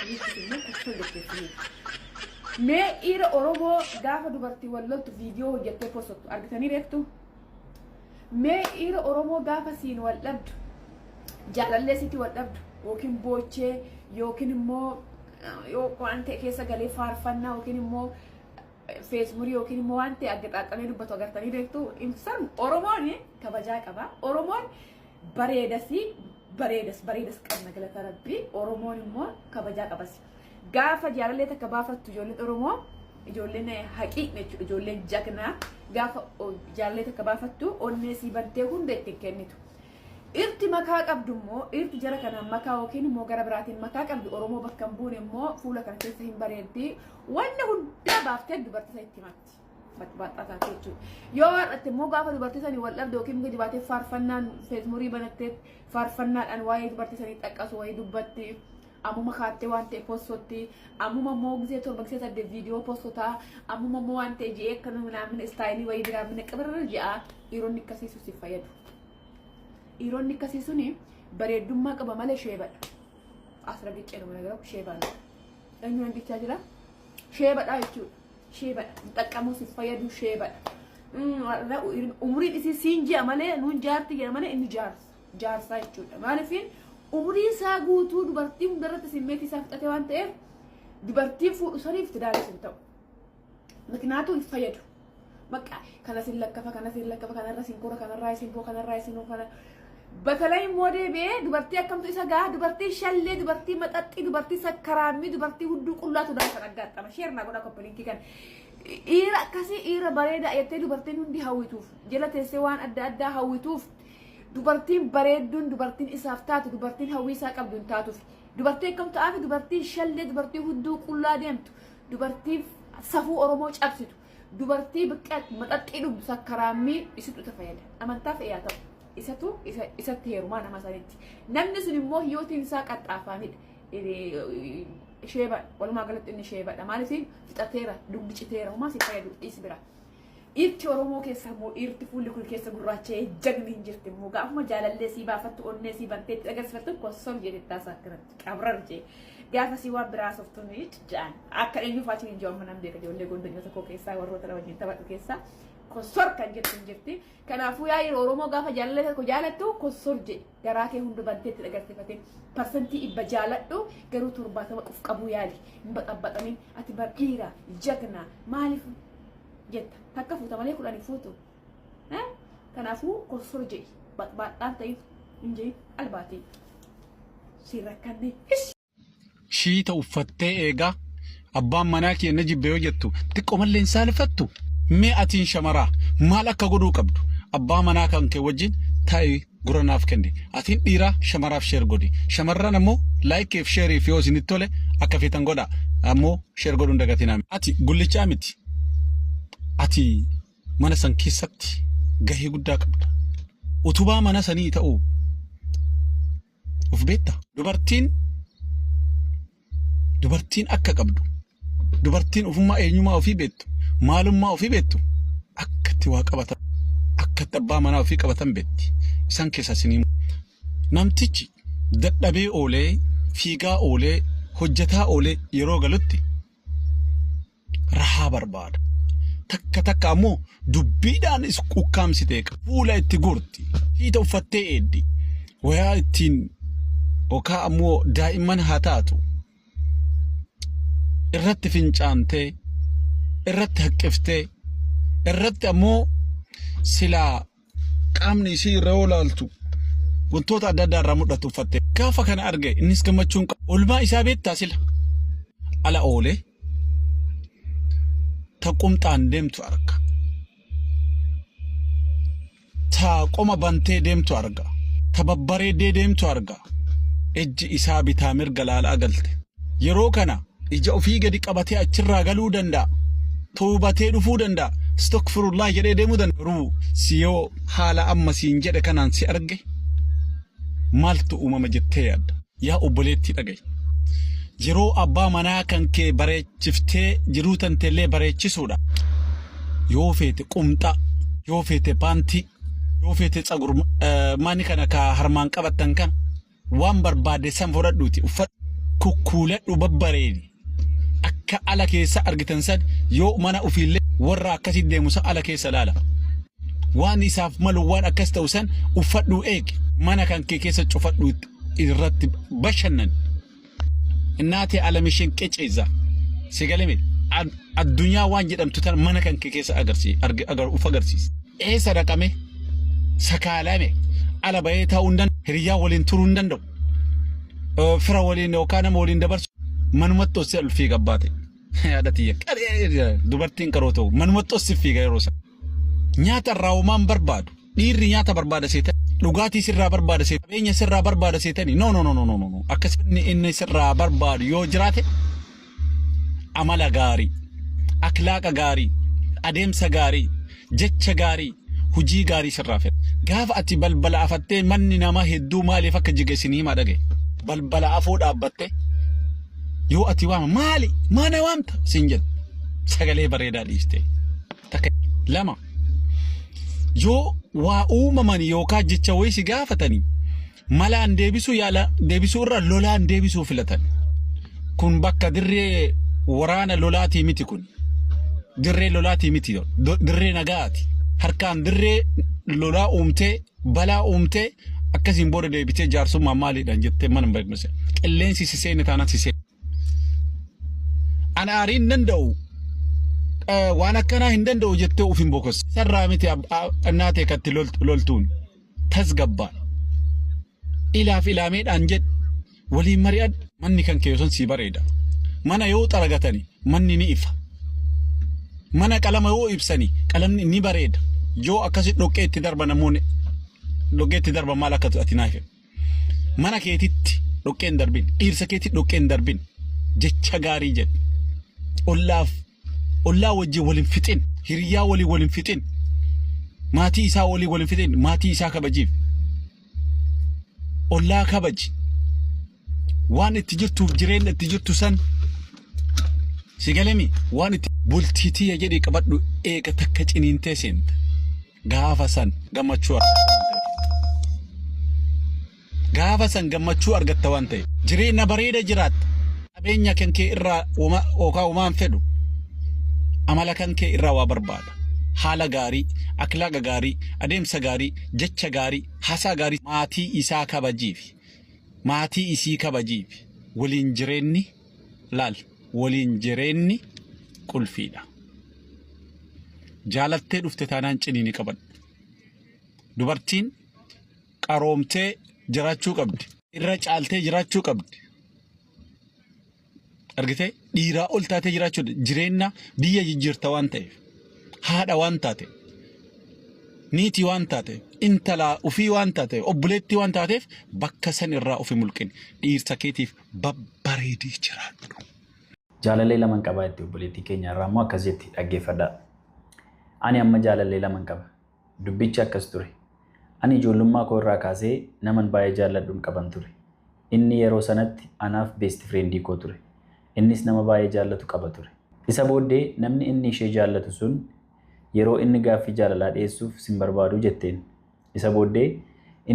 Hiiktis immoo kossor jettee si hiikti. Mee dhiira Oromoo gaafa dubartii wal loltu viidiyoo hojjettee postottu argitanii beektu? Mee dhiira Oromoo gaafa siin wal dhabdu jaalallee sitti wal dhabdu yookiin boochee yookiin immoo yoo waan ta'e keessa galee faarfannaa yookiin immoo feesmurii yookiin immoo waan ta'e aggaxaaxamee dubbatu agartanii beektu. Ibsan Oromoon kabajaa qaba. Oromoon bareedasi bareedas bareedas qabna galata rabbii. Oromoon immoo kabajaa qabas. Gaafa jaalallee takka baafattu ijoolleen Oromoo ijoolleen haqiiqni jechuudha ijoolleen jagnaa gaafa jaalallee takka baafattu onnee sii bantee hunda ittiin kennitu. Dhirti makaa qabdu immoo dhirti jara kanaan makaa yookiin immoo gara biraatiin makaa qabdu Oromoo bakka hin buune immoo fuula kana keessa hin bareeddi. Wanni hundaa baaftee dubartii sana itti himatti. Baxbaaxxaa taate jechuudha. Yoo har'atte immoo gaafa dubartii sanii wal dhabde yookiin gadi baatee faarfannaan feesmurii banattee faarfannaadhaan waa'ee dubartii sanii xaqqasu wayii dubbatti. Ammuma kaattee waan ta'e postotti. Ammuma immoo gisee 7 gisee 8 viidiyoo postotaa. Ammuma immoo waan ta'e ji'ee akka namni istaayilii wayii biraa mina qibirra ji'a. Dhiironni akkasii si fayyadu. Dhiironni akkasii suni bareeddummaa qaba malee sheebadha. Asira giccee nama nagara sheebaan. Eenyu nan jechaa jira? Sheebadha jechuudha. Sheebadha. Hin xaqqamuu si fayyadu sheebadha. Umuriin isii siin ji'a malee nuun jaarti jedha malee inni jaarsa. Jaarsaa jechuudha. Maaliif umurii isaa guutuu dubartii hundarratti simmeetii isaa fixate waan ta'eef dubartiin fuudhu saniif tidaanis hin ta'u. Mikinaatu hin fayyadu. Bakka kana sin lakkafa kana sin lakkafa kanarra sin kora kanarraa isin boo kanarraa isin kana. Batalay immoo deebi'ee dubartii akkamtu isa gaha dubartii shallee dubartii maxaxxii dubartii sakkaraammii dubartii hudduu qullaatu dhaan kan aggaaxxama. Sheer naa godha koppilinkii kan. Dhiira akkasii dhiira bareedaa jettee dubartiin hundi hawwituuf jala teessee waan adda addaa hawwituuf dubartiin bareedduun dubartiin isaaf taatu dubartiin hawwii isaa qabdu hin taatuuf. Dubartii akkam ta'aafi dubartii shallee dubartii hudduu qullaa deemtu dubartii safuu Oromoo cabsitu dubartii biqqee maxaxxii dhugdu sakkaraammii isitu isa fayyada. Amantaa fe'ee haa ta'u. Isatu isatti heerumaa nama sanitti. Namni sun immoo hiyootiin isaa qaxxaafaamidha. Sheeba walumaa galatti inni sheebadha. Maaliif fixateera dugdi citeera homaa si fayyadu dhiisi bira. Dhiirti Oromoo keessa immoo dhiirti fuulli kun keessa gurraacha'ee jagni hin jirti immoo gaafuma jaalallee sii baafattu onnee sii bantee itti agarsiifattu kossor jedhe taasaa akkanatti qabrar jee gaafa sii waan biraa haasoftu ni ja'an akka eenyu faatiin hin jiru nan beeka ijoollee gondonyoota koo keessaa warroota na wajjin taphadhu keessaa kossor kan jettu hin jirti kanaafuu yaa yeroo Oromoo gaafa jaalallee tokko jaalattu kossor jedhe garaa kee hunda bantee itti agarsiifate 100% jaaladhu garuu 70 quf qabuu yaali hin baxabbaxamin ati bar dhiira jagna maaliif jetta takka fuuta malee kudhan hin fuutu kanaafuu kossor jedhi baxbaaxxaan ta'in hin jedhin albaatii si rakkanne. Shiita uffattee eegaa abbaan manaa kiyya na jibbe yoo jettu xiqqoo mallee hin saalfattu? Mee atiin shamaraa maal akka godhuu qabdu abbaa manaa kan kee wajjin taa'i gurra naaf kenni. Atiin dhiiraa shamaraaf sheer godhi. Shamarran ammoo like fi sheeriif yoo isinitti tole akka feetan godha. Ammoo sheer godhuu hin dagatinaa. Ati gullichaa miti. Ati mana san keessatti gahee guddaa qabda. Utubaa mana sanii ta'uu of beekta. Dubartiin dubartiin akka qabdu dubartiin ofummaa eenyummaa ofii beektu maalummaa ofii beektu akkatti waa qabatan akkatti abbaa manaa ofii qabatan beekti. Isaan keessaa isinii namtichi dadhabee oolee fiigaa oolee hojjetaa oolee yeroo galutti rahaa barbaada. Takka takka ammoo dubbiidhaan is ukkaamsitee fuula itti guurti. Hiita uffattee eeddi. Wayaa ittiin yookaan ammoo daa'imman haa taatu. Irratti fincaantee, irratti haqqiftee, irratti ammoo silaa qaamni isii irra yoo laaltu wantoota adda addaa irraa mul'atu uffatte. Gaafa kana arge innis gammachuun qaba. Oolmaa isaa beektaa sila ala oolee ta qumxaan deemtu arga. Ta qoma bantee deemtu arga. Ta babbareeddee deemtu arga. Ijji isaa bitaa mirga laalaa galte. Yeroo kana ija ofii gadi qabatee achirraa galuu danda'a. Toobatee dhufuu danda'a. Astagfirullah jedhee deemuu danda'a. Garuu si yoo haala amma siin jedhe kanaan si arge maaltu uumama jettee yaadda? Yaa obboleettii dhaga'i. Yeroo abbaa manaa kan kee bareechiftee jiruu tanteellee bareechisuudha. Yoo feete qumxaa, yoo feete paantii, yoo feete tsagur maani kana ka harmaan qabattan kana waan barbaade san fudhadhuuti uffadhu. Kukkuuladhu babbareedi. Akka ala keessa argitan san yoo mana ofiillee warra akkasitti deemu san ala keessa laala. Waan isaaf malu waan akkas ta'u san uffadhuu eegi. Mana kan kee keessa cufadhu irratti bashannan. Innaatee alamisheen qeceeza. Si galame addunyaa waan jedhamtu tan mana kan kee keessa uf agarsiisi. Eessa dhaqame sakaalame ala bahee taa'uu hin danda'u. Hiriyaa waliin turuu hin danda'u. Fira waliin yookaan nama waliin dabarsu manumatti osoo ol fiiga baate. Yaada tiyya dubartiin qaroo ta'u manumatti osoo fiiga yeroo sana. Nyaata irraa homaan barbaadu. Dhiirri nyaata barbaada seetan. Dhugaatii sirraa barbaada seetan. Qabeenya sirraa barbaada seetani. No, no, no, no, no, no. Akkasuma inni sirraa barbaadu yoo jiraate amala gaarii, akhlaaqa gaarii, adeemsa gaarii, jecha gaarii, hojii gaarii sirraa fedha. Gaafa ati balbala afattee manni nama hedduu maaliif akka jige isin himaa dhagaye. Balbala afoo dhaabbatte yoo ati waama maali maana waamta siin jedha. Sagalee bareedaa dhiistee. Takka lama yoo waa uumaman yookaan jecha wayii si gaafatanii malaan deebisuu yaala deebisuu irra lolaan deebisuu filatan. Kun bakka dirree waraana lolaatii miti kun. Dirree lolaatii miti dirree nagaati. Harkaan dirree lolaa uumtee balaa uumtee akkasiin booda deebitee jaarsummaa maaliidhaan jettee mana hin beeknu. Qilleensi si seene taanaan si seene. Ana aarii hin danda'u waan akkanaa hin danda'u jettee of hin bokossi. Sarraa miti annaatee katti loltuun tasgabbaa. Ilaaf ilaameedhaan jedhi waliin mari'adhu. Manni kan kee sun sii bareeda. Mana yoo xaragatani manni ni ifa. Mana qalama yoo ibsani qalamni ni bareeda. Yoo akkasi dhoqqee itti darba namoonni dhoqqee itti darba maal akka ati naaf Mana keetitti dhoqqee hin darbin. Dhiirsa keetitti dhoqqee hin darbin. Jecha gaarii jedhi. Ollaaf ollaa wajjin wal hin fixin. Hiriyaa waliin wal hin fixin. Maatii isaa waliin wal hin fixin. Maatii isaa kabajiif. Ollaa kabaji. Waan itti jirtuuf jireenya itti jirtu san si galemi waan itti bultii tiyya jedhii qabadhu eega takka ciniintee seenta. Gaafa san gammachuu argatta waan ta'eef. Gaafa san gammachuu argatta waan ta'eef. Jireenya bareeda jiraatta. Qabeenya kan kee irraa yookaan homaan fedhu amala kan kee irraa waa barbaada. Haala gaarii, akhlaaqa gaarii, adeemsa gaarii, jecha gaarii, haasaa gaarii maatii isaa kabajiif. Maatii isii kabajiif. Waliin jireenyi laal waliin jireenyi qulfiidha. Jaalattee dhufte taanaan ciniini qabadhu. Dubartiin qaroomtee jiraachuu qabdi. Irra caaltee jiraachuu qabdi. Argitee dhiiraa ol taatee jiraachuu jireenya biyya jijjiirta waan ta'eef haadha waan taate niitii waan taateef intala ofii waan taateef obboleettii waan taateef bakka san irraa ofi mulqin dhiirsa keetiif babbareedii jiraadhu. Jaalallee laman qaba jetti obboleettii keenya irraa immoo akkas jetti dhaggeeffadhaa. Ani amma jaalallee laman qaba. Dubbichi akkas ture. Ani ijoollummaa koo irraa kaasee naman baay'ee jaalladhuun qaban ture. Inni yeroo sanatti anaaf best friend koo ture. Innis nama baay'ee jaallatu qaba ture. Isa booddee namni inni ishee jaallatu sun yeroo inni gaaffii jaalalaa dhiyeessuuf sin barbaadu jetteen. Isa booddee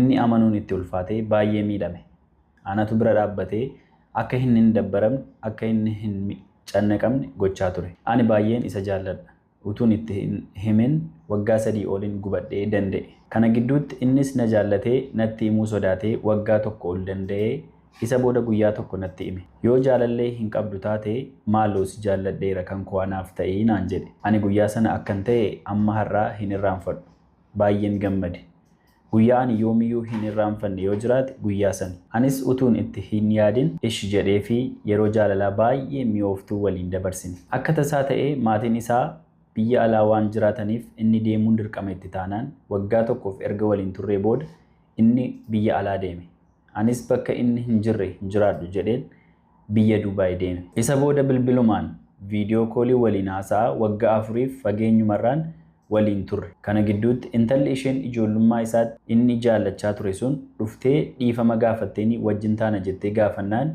inni amanuun itti ulfaatee baay'ee miidhame. Anatu bira dhaabbatee akka inni hin dabbaramne, akka inni hin cannaqamne gochaa ture. Ani baay'een isa jaalladha. Utuun itti hin himin waggaa 3 olin gubadhee danda'e. Kana gidduutti innis na jaallatee natti himuu sodaatee waggaa 1 ol danda'ee isa booda guyyaa tokko natti hime. Yoo jaalallee hin qabdu taate maaloo si jaalladheera kan koo anaaf ta'i naan jedhe. Ani guyyaa sana akkan ta'e amma har'aa hin irraanfadhu. Baay'een gammade. Guyyaa ani yoomiyyuu hin irraanfanne yoo jiraate guyyaa sani. Anis utuun itti hin yaadin ishi jedheefii yeroo jaalalaa baay'ee mi'ooftuu waliin dabarsine. Akka tasaa ta'ee maatiin isaa biyya alaa waan jiraataniif inni deemuun dirqama itti taanaan waggaa tokkoof erga waliin turree booda inni biyya alaa deeme. Anis bakka inni hin jirre hin jiraadhu jedheen biyya Dubaay deeme. Isa booda bilbilumaan, viidiyoo koolii waliin haasa'aa waggaa afuriif fageenyumarraan waliin turre. Kana gidduutti intalli isheen ijoollummaa isaatti inni jaallachaa ture sun dhuftee dhiifama gaafatteenii wajjin taana jettee gaafannaan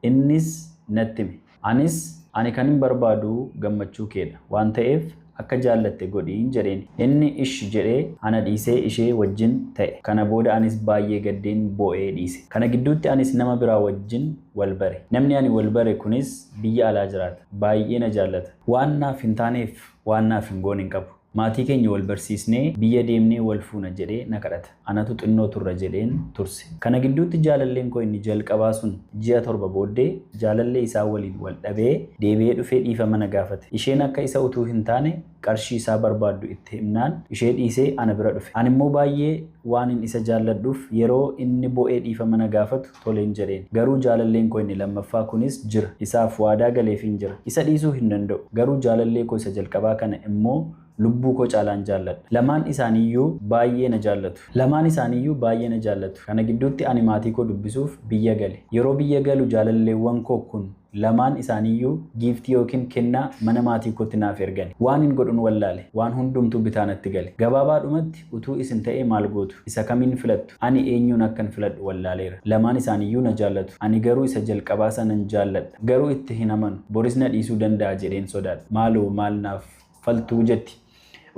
innis natti hime. Anis ani kanin barbaadu gammachuu keedha waan ta'eef Akka jaallatte godhiin jedheen. Inni ishi jedhee ana dhiisee ishee wajjin ta'e. Kana booda anis baay'ee gaddeen boo'ee dhiise. Kana gidduutti anis nama biraa wajjin wal bare. Namni ani wal bare kunis biyya alaa jiraata. Baay'ee na jaallata. Waan naaf hin taaneef waan naaf hin goone hin qabu. Maatii keenya wal barsiisnee biyya deemnee wal fuuna jedhee na kadhata. Anatu xinnoo turra jedheen turse. Kana gidduutti jaalalleen koo inni jalqabaa sun ji'a 7 booddee jaalallee isaa waliin wal dhabee deebi'ee dhufee dhiifama na gaafate. Isheen akka isa utuu hin taane qarshii isaa barbaaddu itti himnaan ishee dhiisee ana bira dhufe. Ani immoo baay'ee waanin isa jaalladhuuf yeroo inni bo'ee dhiifama na gaafatu toleen jedheen. Garuu jaalalleen koo inni lammaffaa kunis jira. Isaaf waadaa galeefiin jira. Isa dhiisuu hin danda'u. Garuu jaalallee koo isa jalqabaa kana immoo lubbuu koo caalaan jaalladha. Lamaan isaaniiyyuu baay'ee na jaallatu. Lamaan isaaniiyyuu baay'ee na jaallatu. Kana gidduutti ani maatii koo dubbisuuf biyya gale. Yeroo biyya galu jaalalleewwan koo kun lamaan isaaniiyyuu giiftii yookiin kennaa mana maatii kootti naaf ergani. Waan hin godhun wallaale. Waan hundumtuu bitaa natti gale. Gabaabaadhumatti utuu isin ta'ee maal gootu? Isa kamiin filattu? Ani eenyuun akkan filadhu wallaaleera. Lamaan isaaniiyyuu na jaallatu. Ani garuu isa jalqabaa sanan jaalladha. Garuu itti hin amanu. Boris na dhiisuu danda'a jedheen sodaadha. Maaloo maal naaf faltuu jetti.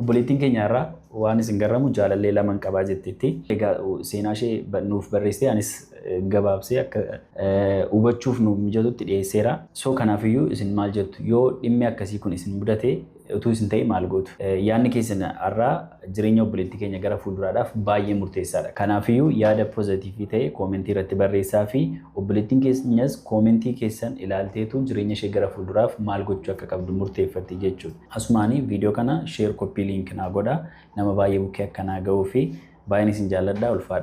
Obboleettiin keenya irraa waan isin garramu jaalallee laman qabaa jetteetti. Egaa seenaa ishee nuuf barreessitee anis gabaabsee akka hubachuuf nuuf mijatutti dhiyeesseera. So kanaafiyyuu isin maal jettu? Yoo dhimmi akkasii kun isin mudate utuu isin ta'e maal gootu? Yaadni keessan har'aa jireenya obboleettii keenya gara fuulduraadhaaf baay'ee murteessaadha. Kanaafiyyuu yaada pozitiivii ta'e koomentii irratti barreessaa fi obboleettiin keenyas koomentii keessan ilaalteetu jireenya ishee gara fuulduraaf maal gochuu akka qabdu murteeffatti jechuudha. Asumaanii viidiyoo kana sheer koppii liink naa godhaa nama baay'ee bukkee akkanaa ga'uu fi baay'een isin jaalladha ulfaadha.